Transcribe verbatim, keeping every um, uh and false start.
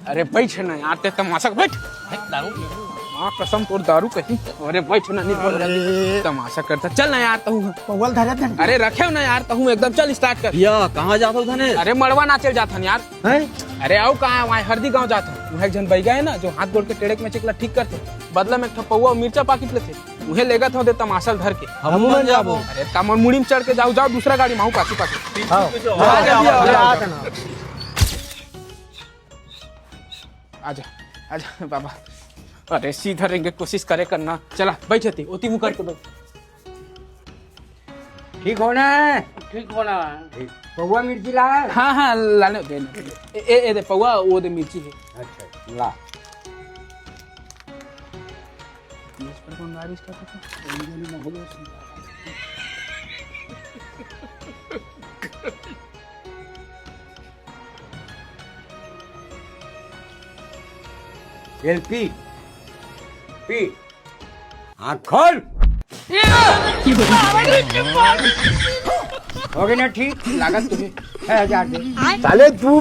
अरे बैठ ना यार, ते तमाशा बैठ। भाई, दारू पी। माँ कसम तोर दारू कहीं। अरे बैठ ना, नहीं बोल जल्दी। तमाशा करता, चल ना यार तहूँ। पौवा ल धरे धन। अरे रखे ना यार तहूँ, एकदम चल स्टार्ट कर। या, कहाँ जात हो धने? अरे मड़वा नाचे जात हन यार। हैं? अरे आओ कहाँ, वहाँ हरदी गाँव जात हन। वहाँ एक झन बैगा है ना, जो हाथ गोड़ के टेड़े के में चिकला ठीक करते। बदला में एक ठो पौवा अउ मिर्चा पाकिट लेते। उहे लेगत हो दे तमाशा ल धर के। हमू मन जाबो। अरे तमन मुड़ी में चढ़ के जाओ, जाओ दूसरा गाड़ी में, आऊ पाछू पाछू। हाँ। आ, जल्दी आओ, आ, आ, आ, आ। आजा, आजा बाबा। अरे सीधा रेंगे कोशिश करे करना। चला बैठ जाती, ओती मुँह करके बैठ। ठीक होना है। ठीक होना है। ठीक। पौवा मिर्ची ला। हाँ, हाँ, लाने दे, दे। ए, ए, ए दे पौवा, वो दे मिर्ची है। अच्छा, ला। एल पी, पी, आँख खोल। हो गई ना ठीक? लागत तुम्हें छह हजार दे। साले तू